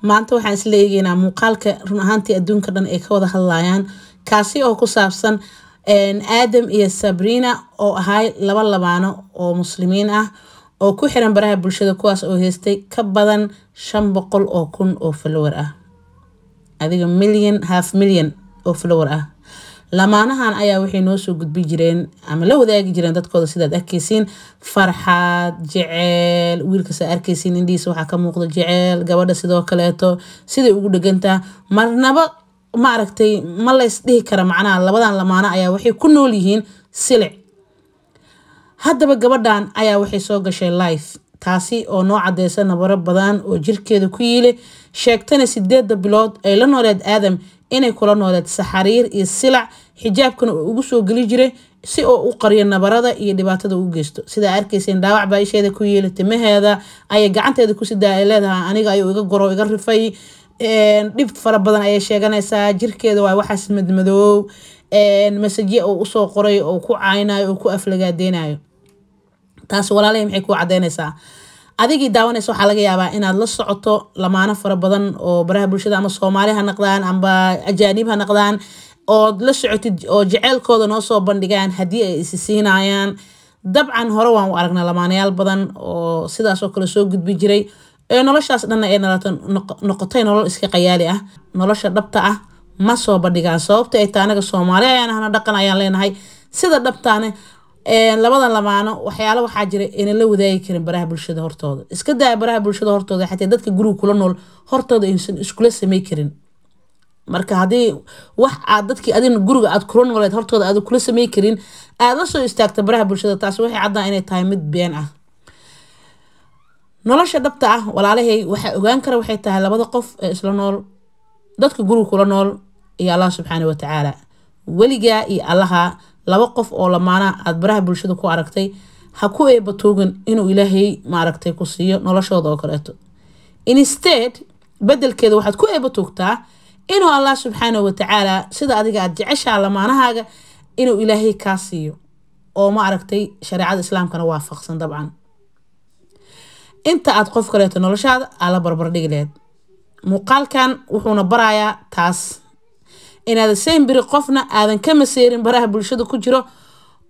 Maanta waxaan isla eegeynaa muuqaalka run ahaantii adduunka dhan ay ka wada hadlayaan, kaasi oo ku saabsan Aadam iyo Sabrina oo ahay laba lamaano oo muslimiin ah oo ku xiran baraha bulshada, kuwaas oo haystay ka badan 500,000 oo follower ah, adiga million, half million oo follower ah. Lamaanahan ayaa waxay noo soo gudbi jireen ama la wadaagi jireen dadkooda, sidaad arkeysiin, farxad, jeceel. Wiilkaas arkeysiin indhihiisa waxaa ka muuqda jeceel, gabadha sidoo kaleeto siday ugu dhegantaa. Marnaba ma aragtay, ma lays dhihi kara macnaha labadan lamaano ayaa waxay ku nool yihiin silic. Haddaba gabadhan ayaa waxay soo gashay live, taasi oo noo cadeysa nabaro badan oo jirkeeda ku yiilay, sheegtana 8-da bilood ay la nooleed Aadam inay kula nooleed saxariir iyo silac, xijaabkana uu ugu soo geli jiray si oo u qariyo nabarada iyo dhibaatada u geysto. Sidaa arkayseen, dhaawac baa isheeda ku yeelay, timaheeda ayay gacanteeda ku sidaa, ay leedahay aniga ayuu iga goro, iga rifay. Dhib fara badan ayay sheeganaysaa, jirkeeda waa waxaas madmadoow, message oo usoo qoray oo ku caynayo oo ku aflagaadeynayo. Taasi, walaalay, maxay kuu cadeynaysaa? Adigii daawanaysa, waxaa laga yaabaa inaad la socoto lamaano fara badan oo baraha bulshada, ama Soomaali ha naqdaan amba ajaanib ha naqdaan, ood la socotid oo jeceelkooda noo soo bandhigaan haddii ay isi siinayaan. Dabcan hore waan u aragnaa lamaanayaal badan oo sidaas oo kale soo gudbi jiray ee noloshaas dhanna ay noqotay nolol iska qayaali ah. Nolosha dhabta ah ma soo bandhigaan, sababta ay taa anaga Soomaali ayaan ahna, dhaqan ayaan leenahay. Sida dhabtaane labada lamaano waxyaalo waxaa jira ayna la wadaagi karin baraha bulshada hortooda. Iska daa baraha bulshada hortooda, xataa dadka guriga kula nool hortooda aysan iskula samey karin. Marka haddii wax aad dadkii adin guriga aad kula nooleed hortooda aad kula samey karin aad la soo istaagta baraha bulshada, taasi waxay caddaa inay tahay mid been ah. Nolosha dhabta ah, walaalahay, waxaa ogaan kara waxay tahay labada qof ee isla nool, dadka guriga kula nool iyo Allah subxaana watacaala. Weligaa iyo Allaha, laba qof oo lamaana aad baraha bulshada ku aragtay ha ku eeba tuugan inuu Ilaahay maaragtay ku siiyo noloshooda oo kaleeto. Instead, bedelkeeda waxaad ku eeba tuugtaa inuu Allah subxaana watacaala sida adiga aad jeceshaa lamaanahaaga inuu Ilaahay kaa siiyo, oo ma aragtay shareecada Islaamkana waafaqsan dabcan, inta aad qof kaleeto noloshaada aa la barbardhigi laheyd. Muuqaalkan wuxuuna barayaa taas inaad same beri qofna aadan ka maseerin baraha bulshada ku jiro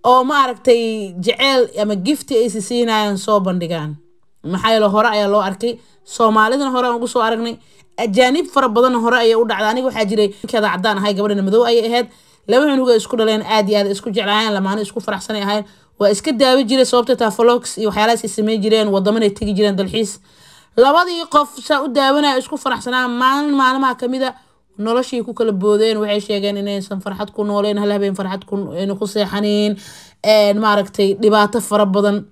oo ma aragtay jeceel ama gift aysi siinayaan soo bandhigaan. Maxaa yeele hore ayaa loo arkay, Soomaalidana hore aan ugu soo aragnay, ajaanib fara badanna hore ayay u dhacday. Aniga waxaa jiray ninkeeda cadaan ahay, gabadhana madow ayay ahayd. Laba cunuga isku dhaleen, aad iyo aad isku jeclaayeen, lamaano isku faraxsanay ahayn. Waa iska daawi jiray, sababta taa vlogs iyo waxyaalahaas ay sameyn jireen, wadamanay tegi jireen dalxiis. Labadii qof saa u daawanaya isku faraxsanaa, maalin maalmaha kamid a noloshii ku kala boodeen. Waxay sheegeen inaysan farxad ku nooleen, hal habeen farxad ayna ku seexaniin, maaragtay dhibaato fara badan.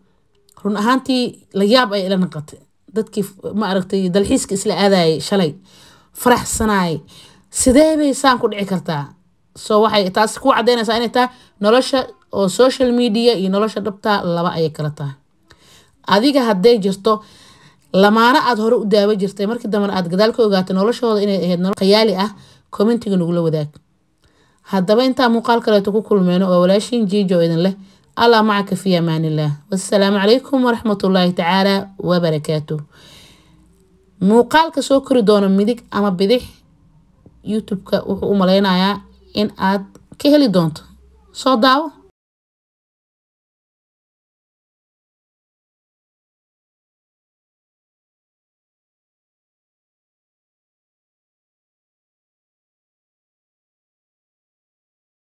Run ahaantii la yaab ay ila noqotay. Dadkii ma aragtay dalxiiska isla aadayay, shalay faraxsanaay, sidee bay saan ku dhici kartaa? So waxay taas ku cadeynaysaa inay tahay nolosha oo social media iyo nolosha dhabta laba ayay kala tahay. Adiga hadday jirto lamaano aad hore u daawo jirtay, markii dambena aad gadaal ka ogaatay noloshooda inay ahayd nolol khayaali ah, commentiga nagula wadaag. Haddaba intaa muuqaal kaleeto ku kulmeyno, oo walaashiin Jiijo idin leh, Allah macaka, fi amaanillaah, wassalaamu calaykum waraxmatullaahi tacaala wabarakaatuh. Muuqaalka soo kori doono midig ama bidix, YouTube-ka wuxuu u maleynayaa in aad ka heli doonto. Soo daawo.